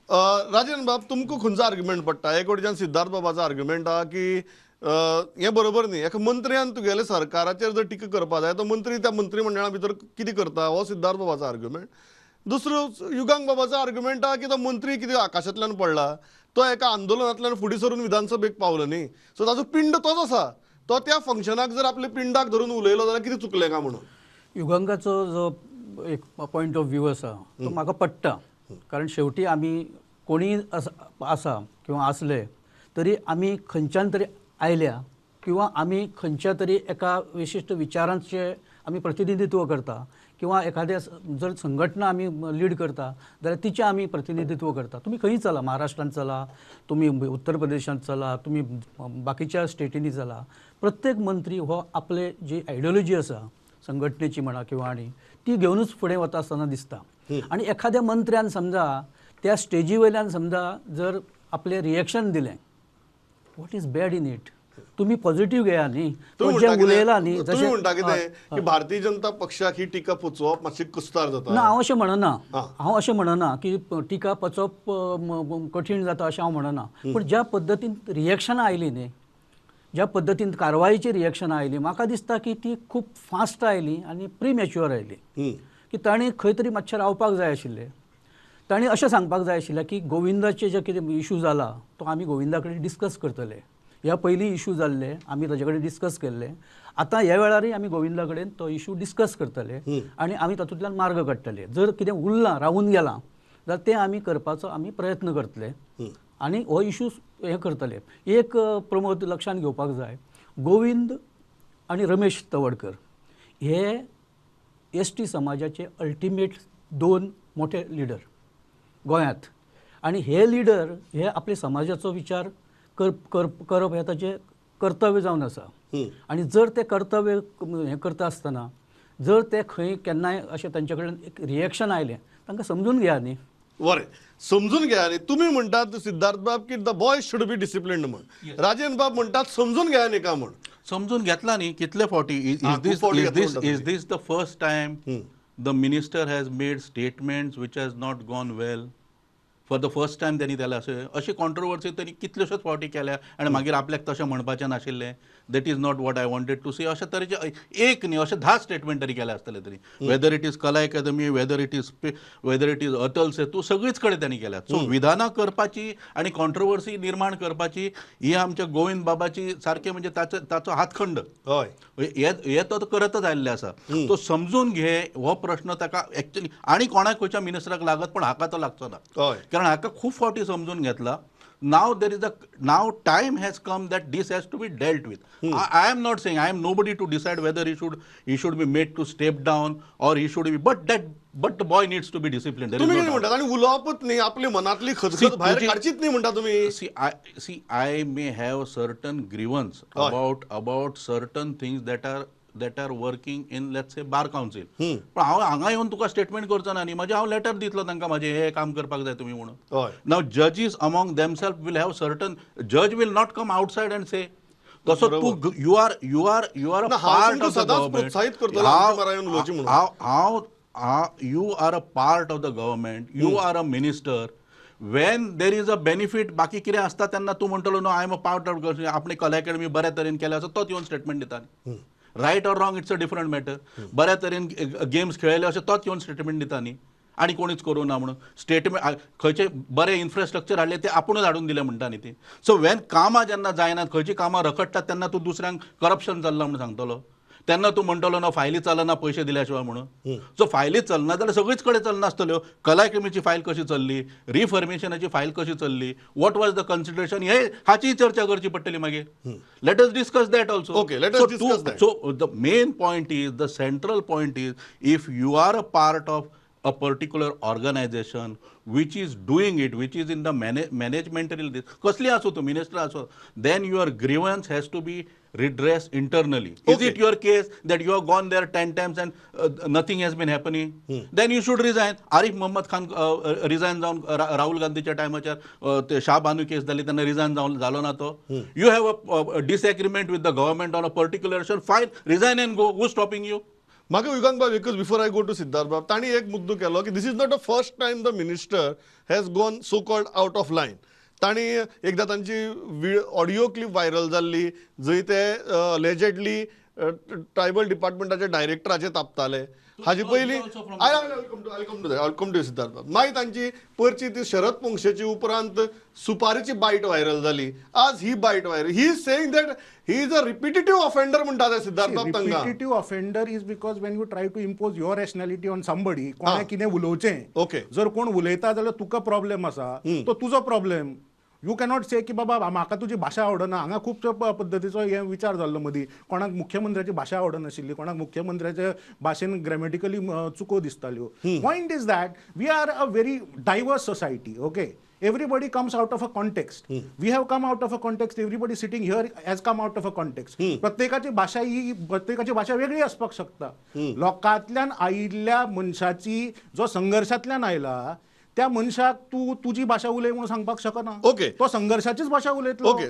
राजन बाब, तुमकां खंयचो आर्ग्युमेंट पडटा? एक वटेच्यान सिद्धार्थ बाबाचो आर्ग्युमेंट आहा की हें बरोबर न्ही, एका मंत्र्यान तुगेले सरकाराचेर जर टिका करपा जाय तो मंत्री त्या मंत्रीमंडळा भितर कितें करता, हो सिद्धार्थ बाबाचो आर्ग्युमेंट. दुसरो युगांक बाबाचो आर्ग्युमेंट आहा की तो मंत्री कितें आकाशांतल्यान पडला, तो एका आंदोलनांतल्यान फुडें सरून विधानसभेक पावलो न्ही, सो ताजो पिंड तोच आसा, तो त्या फंक्शनाक जर आपल्या पिंडाक धरून उलयलो जाल्यार कितें चुकलें काय म्हणून. युगांकाचो जो एक पॉयंट ऑफ व्यू आसा तो म्हाका पडटा, कारण शेवटी आमी कोणीय आसा किंवा आसले तरी आमी खंयच्यान तरी आयल्या किंवा आमी खंयच्या तरी एका विशिश्ट विचारांचे आमी प्रतिनिधित्व करता किंवा एखाद्या जर संघटना आमी लीड करता जाल्यार तिचें आमी प्रतिनिधित्व करता. तुमी खंयी चला, महाराष्ट्रांत चला, तुमी उत्तर प्रदेशांत चला, तुमी बाकीच्या स्टेटींनी चला, प्रत्येक मंत्री हो आपले जी आयडियोलॉजी आसा संघटनेची म्हणा किंवा आनी ती घेवनूच फुडें वता आसतना दिसता. आनी एखाद्या मंत्र्यान समजा त्या स्टेजी वयल्यान समजा जर आपलें रिएक्शन दिलें, what is bad in it? तुम्ही पॉझिटिव्ह घेया न्ही, जें उलयला न्ही. तुमी म्हणटा कितें की भारतीय जनता पक्षाक ही टिका पचोवप मातशी कुस्तार जाता? ना, हांव अशें म्हणना, हांव अशें म्हणना की टिका पचोवप कठीण जाता अशें हांव म्हणना, पूण ज्या पद्दतीन रिएक्शनां आयलीं न्ही, ज्या पद्दतीन कारवायेची रिएक्शनां आयली, म्हाका दिसता की ती खूब फास्ट आयली आनी प्रिमॅच्युअर आयली, की तांणी खंय तरी मातशें रावपाक जाय आशिल्लें. तांणी अशें सांगपाक जाय आशिल्लें की गोविंदाचे जे कितें इशू जाला तो आमी गोविंदा कडेन डिस्कस करतले, ह्या पयलीं इशू जाल्ले आमी ताजे कडेन डिस्कस केल्ले, आतां ह्या वेळारय आमी गोविंदा कडेन तो इशू डिस्कस करतले आनी आमी तातूंतल्यान मार्ग काडटले. जर कितें उरलां रावून गेलां जाल्यार तें आमी करपाचो आमी प्रयत्न करतले आनी हो इशू हें करतले. एक प्रमोद लक्षांत घेवपाक जाय, गोविंद आनी रमेश तवडकर हे एस टी समाजाचे अल्टिमेट दोन मोठे लिडर गोंयांत, आनी हे लिडर हे आपले समाजाचो विचार करप हें ताचें कर्तव्य जावन आसा. आनी जर तें कर्तव्य हें करता आसतना जर ते खंय केन्नाय अशें तांचे कडेन एक रिएक्शन आयलें, तांकां समजून घेया न्ही. बरें, समजून घेया न्ही. तुमी म्हणटात सिद्धार्थ बाब की the boy should be disciplined म्हण, राजेंद्र बाब म्हणटात समजून घेया न्ही का म्हण. समजून घेतला न्ही कितले फावटी. Is this the first time the minister has made statements which has not gone well? For the first time त्यांनी त्याला अशें अशी कॉन्ट्रोवर्सी त्यांनी कितल्योश्योच फावटी केल्या आनी मागीर आपल्याक तशें म्हणपाचें नाशिल्लें, that is not what I wanted to see, अशे तरेचे एक न्ही अशे 10 स्टेटमेंट तरी केले आसतले तरी, whether it is Kala Academy, whether it is Atal Setu, सगळीच कडेन त्यांनी केल्या. सो विधानां करपाची आनी कॉन्ट्रोवर्सी निर्माण करपाची ही आमच्या गोविंद बाबाची सारकें म्हणजे ताचो ताचो हातखंड. हे तो करतच आयिल्ले आसा. तो समजून घे हो प्रश्न ताका एक्चुअली आनी कोणाक खंयच्या मिनिस्टराक लागत, पण हाका तो लागचो ना, कारण हाका खूब फावटी समजून घेतला. Now there is a now time has come that this has to be dealt with. I am not saying, I am nobody to decide whether he should be made to step down or he should be, but the boy needs to be disciplined. तुम्ही कितें म्हणटात? आनी उलोवपूच न्ही, आपली मनातली खचखच भायर काडचीच न्ही म्हणटा तुमी. See, I may have certain grievance about certain things that are working in, let's say, bar council, पण हांव हांगा येवन तुका स्टेटमेंट करचो ना न्ही. म्हजें हांव लेटर दितलो तांकां, म्हाजें हें काम करपाक जाय तुमी म्हणून. Now judges among themself will have certain, judge will not come outside and say तसो तूं you are a part of the government. हांव you are a part of the government, you are a minister. When there is a benefit बाकी कितें आसता तेन्ना तूं म्हणटलो, "No, I am a part of." आपणे कला अकॅडमी बऱ्या तरेन केल्या आसा, तोच येवन स्टेटमेंट दिता. Right or wrong, it's a different matter. बऱ्या तरेन गेम्स खेळले अशें तोच येवन स्टेटमेंट दिता न्ही, आनी कोणीच करूं ना म्हणून स्टेटमेंट. खंयचे बरें इन्फ्रास्ट्रक्चर हाडलें तें आपुणूच हाडून दिलें म्हणटा न्ही ती. सो वेन कामां जेन्ना जायनात, खंयची कामां रखडटात, तेन्ना तूं दुसऱ्यांक करप्शन चल्लां म्हणून सांगतलो, तेन्ना तूं म्हणटलो ना फायली चलना पयशे दिल्या शिवाय म्हणून. सो फायली चलना जाल्यार सगळीच कडेन चलनासतल्यो. कला अकादमीची फायल कशी चल्ली, रिफॉर्मेशनाची फायल कशी चल्ली, what was the consideration, हे हाची चर्चा करची पडटली मागीर. Let us discuss that also. Okay, let us discuss that. So the main point is, the central point is, if you are a part of a particular organization which is doing it, which is in the managemental, this कसली आसूं, तूं minister आसूं, then your grievance has to be redressed internally. Is it your case that you have gone there 10 times and nothing has been happening? Then you should resign. Arif Mohammad Khan resign जावन राहुल गांधीच्या टायमाचेर ते शाह बानू केस जाली तेन्ना रिझायन जावन जालो ना तो. You have a disagreement with the government on a particular, fine, resign and go. Who stopping you? म्हाका युगांत बाब एकच, before I go to Siddharth बाब, तांणी एक मुद्दो केलो की this is not the first time the minister has gone so called out of line. तांणी एकदां तांची ऑडियो क्लिप व्हायरल जाल्ली जंय ते अलेजेडली ट्रायबल डिपार्टमेंटाच्या डायरेक्टराचे तापताले. हाजे पयलीं I come to Siddharth बाब. मागीर तांची परची ती शरद पोंगशेची उपरांत सुपारीची बायट व्हायरल जाली, आज ही bite viral. He is saying that he is a repetitive offender म्हणटा ते सिद्धार्थ बाब तांकां. Repetitive offender is because when you try to impose your rationality on somebody, कोणें कितें उलोवचें, ओके, जर कोण उलयता जाल्यार तुका प्रॉब्लेम आसा, तो तुजो प्रॉब्लेम. You cannot से की बाबा म्हाका तुजी भाशा आवडना. हांगा खुबशे पद्दतीचो हे विचार जाल्लो मदीं, कोणाक मुख्यमंत्र्याची भाशा आवडनाशिल्ली, कोणाक मुख्यमंत्र्याच्या भाशेन ग्रॅमेटिकली चुको दिसताल्यो. Point is that we are a very diverse society. Okay, everybody comes out of a context. We have come out of a context. Everybody sitting here has come out of a context. प्रत्येकाची भाशा ही प्रत्येकाची भाशा वेगळी आसपाक शकता. लोकांतल्यान आयिल्ल्या मनशाची जो संघर्शांतल्यान आयला त्या मनशाक तूं तुजी भाशा उलय म्हणून सांगपाक शकना. ओके, तो संघर्शाचीच भाशा उलयतलो. ओके.